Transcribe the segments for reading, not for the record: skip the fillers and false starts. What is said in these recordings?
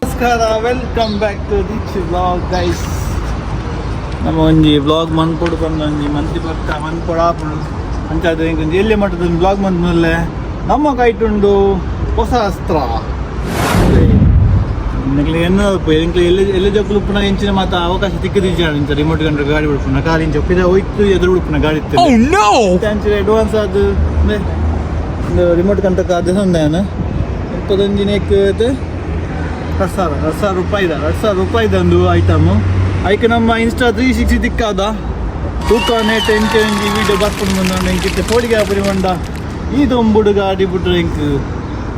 ನಮಸ್ಕಾರ, welcome back to Deeksha vlog, guys. ನಮ್ಮ ಒಂಜಿ ವ್ಲಾಗ್ ಮನ್ಪೊಡು ಪಂಡ ಒಂಜಿ ಮಂತಿ ಪಕ್ಕ ಮನ್ಪೊಡಾಪುಂಡು. ಅಂಚಾದ ಎಂಕೊಂಜಿ ಎಲ್ಲಿ ಮಟ್ಟದ ವ್ಲಾಗ್ ಮನ್ಪುನಲ್ಲೆ. ನಮ್ಮ ಕೈಟುಂಡು ಹೊಸ ಅಸ್ತ್ರ. ನಿಕ್ಲೆ ಎನ್ನ ಎಂಕ್ಲೆ ಎಲ್ಲೆ ಎಲ್ಲೆ ಜೋಕುಲು ಉಪ್ಪುನ ಎಂಚಿನ ಮಾತ ಅವಕಾಶ ತಿಕ್ಕದಿಜ್ಜ. ಇಂಚ ರಿಮೋಟ್ ಕಂಟ್ರೋಲ್ ಗಾಡಿ ಬಿಡ್ಪುನ ಕಾರ್ ಇಂಚ ಪಿದ ಹೋಯ್ತು ಎದುರು ಬಿಡ್ಪುನ ಗಾಡಿ ಇತ್ತು. ಅಂಚಿನ ಅಡ್ವಾನ್ಸ್ ಆದ್ ರಿಮೋಟ್ ಕಂಟ್ರೋಲ್ ಕಾರ್ ಉಂದಾನ ಮುಪ್ಪದೊಂಜಿನೇಕ್ 2000, 2000 ರೂಪಾಯಿದ, 2000 ರೂಪಾಯಿದ ಒಂದು ಐಟಮ್. ಐಕ್ ನಮ್ಮ ಇನ್ಸ್ಟಾ 360 ತಿಕ್ಕಾದ ತೂಕ ನೆಟ್ ಎಂಚ ಒಂಜಿ ವೀಡಿಯೋ ಬರ್ಪುಂಡು ಮುಂದೆ. ಎಂಕಿತ್ತೆ ಪೋಡಿಗೆ ಆಪುನಿ ಪಂಡ ಈ ದೊಂಬುಡು ಗಾಡಿ ಬಿಟ್ರೆ ಎಂಕ್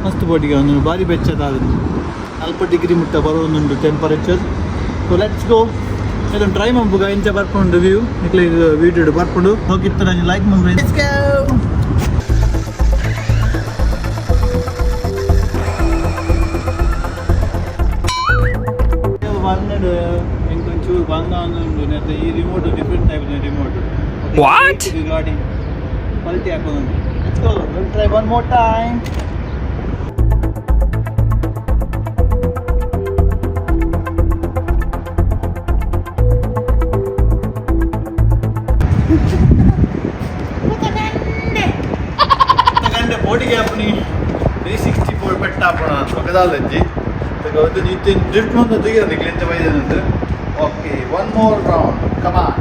ಮಸ್ತ್ ಪೋಡಿಗೆ. ಒಂದು ಬಾರಿ ಬೆಚ್ಚದ 40 ಡಿಗ್ರಿ ಮುಟ್ಟ ಬರೋದುಂಟು ಟೆಂಪರೇಚರ್. ಸೊ let's go, ಇದೊಂದು ಟ್ರೈ ಮನ್ಪುಗ. ಇಂಚ ಬರ್ಪುಂಡು ವ್ಯೂ ನಿಕ್ಲೆ ವೀಡಿಯೋ ಬರ್ಪುಂಡು. ಹೋಗಿತ್ತು ನಂಗೆ ಲೈಕ್ ಮನ್ಪು. Let's go. ಬಂದಡು ಎಂಕೊಂಚೂರು ಬಂದ ಉಂಡು ನೆತ್ತ ಈ remote different type remote. What? ಗಾಡಿ ಪಲ್ಟಿ ಹಾಕೋದು. Let's go, we'll try one more time. ಕಂಡೆ ಬೋಟಿಗೆ ಹಾಪುನಿ 364 ಪೆಟ್ಟ ಹಾಪುಣ ಪಕ್ಕದಾಲಜ್ಜಿ ಡ್ರಿಫ್ಟ್ ಮುಂದೆ ತೆಗಿಯೋದು ಕ್ಲಿಂಚ ಬೈದಂತೆ. Okay, one more round, come on.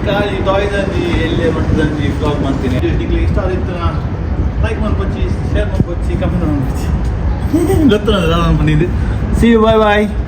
ಖಾಲಿ ಟಾಯ್ದಂಜಿ ಎಲ್ಲೇ ಮಟ್ಟದಂಜಿ ವ್ಲಾಗ್ ಮಾಡ್ತೀನಿ. ನಿಕ್ಲೆ ಇಷ್ಟ ಆದಿತ್ತು ಲೈಕ್ ಮನ್ಪೊಚ್ಚಿ, ಶೇರ್ ಮನ್ಪೊಚ್ಚಿ, ಕಮೆಂಟ್ ಮನ್ಪೊಚ್ಚಿ. ಗೊತ್ತು ಬಂದಿದ್ದು. See you, bye bye.